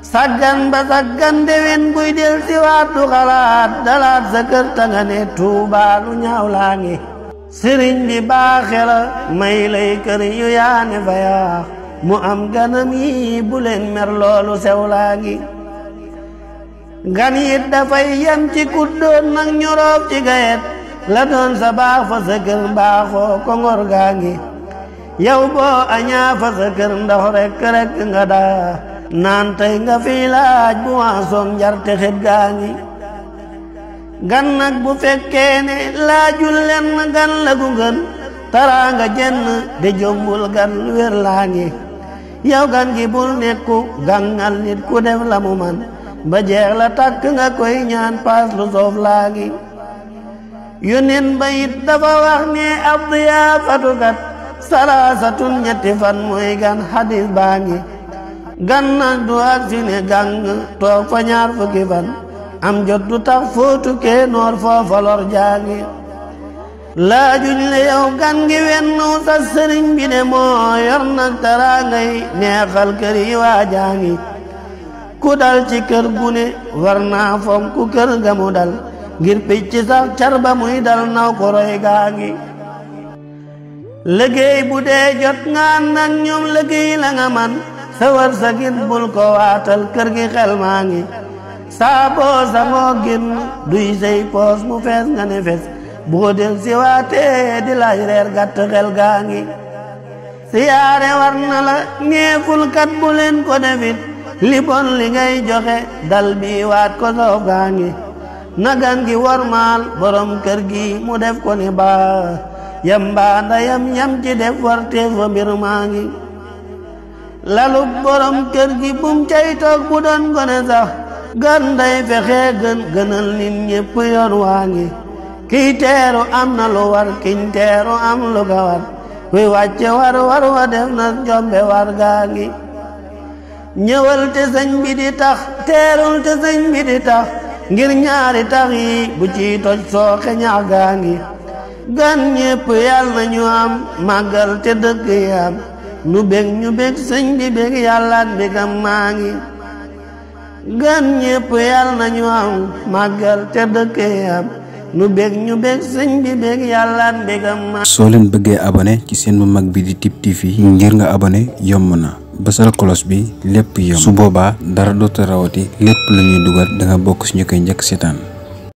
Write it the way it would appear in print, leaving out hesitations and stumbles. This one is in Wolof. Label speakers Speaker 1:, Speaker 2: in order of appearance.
Speaker 1: saggan ba saggan dewen buy del si waat du xalaat dalaat sa kër ta nga ne Tuuba lu ñaaw laa ngi sëriñ bi baaxe la may lay kër yu yaane fa yaax mu am ganam yi bu leen mer loolu sew laa ngi gan yit dafay yam ci kuddoon nag ñoroof ci gayet la doon sa baax fa sa kër mbaaxoo ko ngor gaa ngi yow boo añaa fa sa kër ndox rekk nga daa naan tey nga fiy laaj bu waasoom njarte xet gaa ngi gan nag bu fekkee ne laajul len gan la gu ngën taraanga jenn de jombul gan lu wér laa ngi yow gan gi bul nekku gangal nit ku def la mu man ba jeex la takk nga koy ñaan paas lu soof laa ngi yónneen ba it dafa wax ne ab diyaafatukat salaasatun ñetti fan mooy gan hadis baa ngi gan nag du ak si ne gang toog fa ñaar fukki fan am jot du tax footu kee noor foofa lor jaangi laajuñ le yow gan gi wennu sa sëriñ bi de moo yor nag tara ngay neexal kër yi waa jaangi ku dal ci kër gu ne war naa fonku kër ga mu dal ngir picc sax car ba muy dal naw ko roy gaangi liggéey bu dee jot nga ànd ak ñoom liggéey la nga man sa war sa gin bul ko waatal kër gi xel maa ngi saa boo sa ngoo gin duy say poos mu fees nga ne fees boo del si waatee di laaj reer gàtt xel gaa ngi siyaare war na la ñeeful kat bu leen ko defit li bon li ngay joxe dal bi waat ko soof gaa ngi nagan gi wormaal borom kër gi mu def ko ni baa yamba ndayam yam ci def warte fa mbir maa ngi lalu borom kër gi bum cay toog bu doon gone sax gan day fexe gënal nit ñépp yoon waa ngi kiy teeru am na lu war kiñ teeru am lu ga war kuy wàcce war wa def na njombe war gaa ngi ñëwal te sëñ bi di tax teerul te sëñ bi di tax ngir ñaari tax yi bu ci toj sooxe ñax gaa ngi gan ñépp yàlla na ñu am màggal te dëkk yi am nu bég ñu bég sëñ bi bég yàlla ak bégam maa ngi gan ñépp yàlla na ñu am màggal te dëkk yi am nu bég ñu bég sëñ bi bég yàlla ak bégam maa
Speaker 2: soo leen bëggee abonné ci seen bu mag bi di Tip TV ngir nga abonné yomb na bësal cloche bi lépp yomb su boobaa dara dootu rawati lépp lu ñuy dugal da nga bokk suñu koy njëkk seetaan